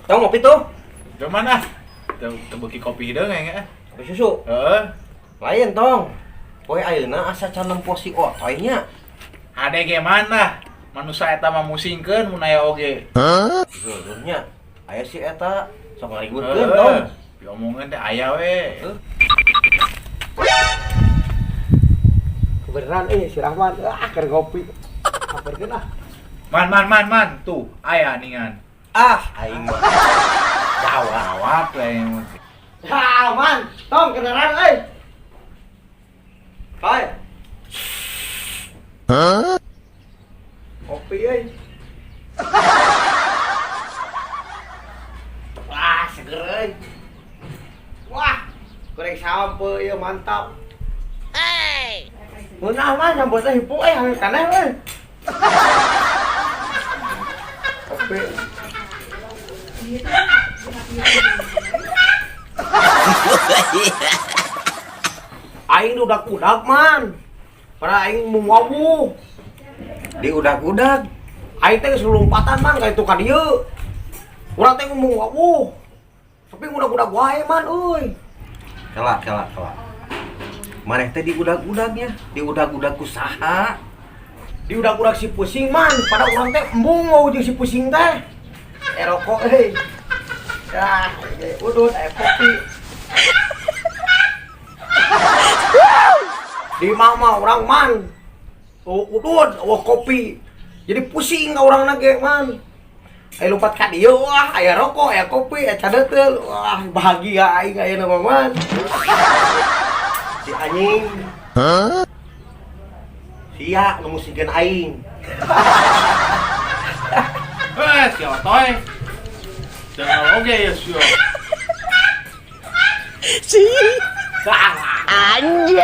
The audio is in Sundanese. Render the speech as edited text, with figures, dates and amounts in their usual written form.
Tong ngopi tuh. Ke mana? Teu beuki kopi hideung ya. Kopi susu. Heeh. Lain tong. Poe ayeuna asa can nempo si Otoy nya. Hade ge mana? Manusa eta mah musingkeun mun aya oge. Heueuh nya. Aya si eta sok ngaributkeun tong. Diomongeun teh aya we. Kebeneran si Rahman ah keur ngopi. Kabarkeun ah. Man man man man, tuh aya ningan. Ah, aing mah. Gawat. Gawat we. Ah, man, tong kebeneran euy. Hai. Hah? Kopi euy. Wah, seger euy. Wah, goreng sampe ieu mantap. Hey. Meunah mah nyampe teh hipu euy hayang kaneh euy. Kopi. Aing udak-udak man. Para aing mau wawuh. Di udak-udak. Aing teh geus lompatan man ka itu ka dieu. Urang teh ngomong wawuh. Tapi udak-udak wae man euy. Kela kela kela. Maneh teh di udak-udaknya, di udak-udak ku saha? Di udak-udak si pusing man, pada urang teh embung wawuh jeung si pusing teh. Rokok euy. Yah, udut kopi. Di mama orang man. Oh, udut, oh kopi. Jadi pusing ka urang ge man. Ayo lompat ka dieu, wah aya rokok, aya kopi, aya cadeteul. Wah, bahagia aing ayeuna mah man. Si anjing. Hah? Sia nu musikeun aing. Eh, si Otoy. Jangan oge ya sia. Si. Anjay.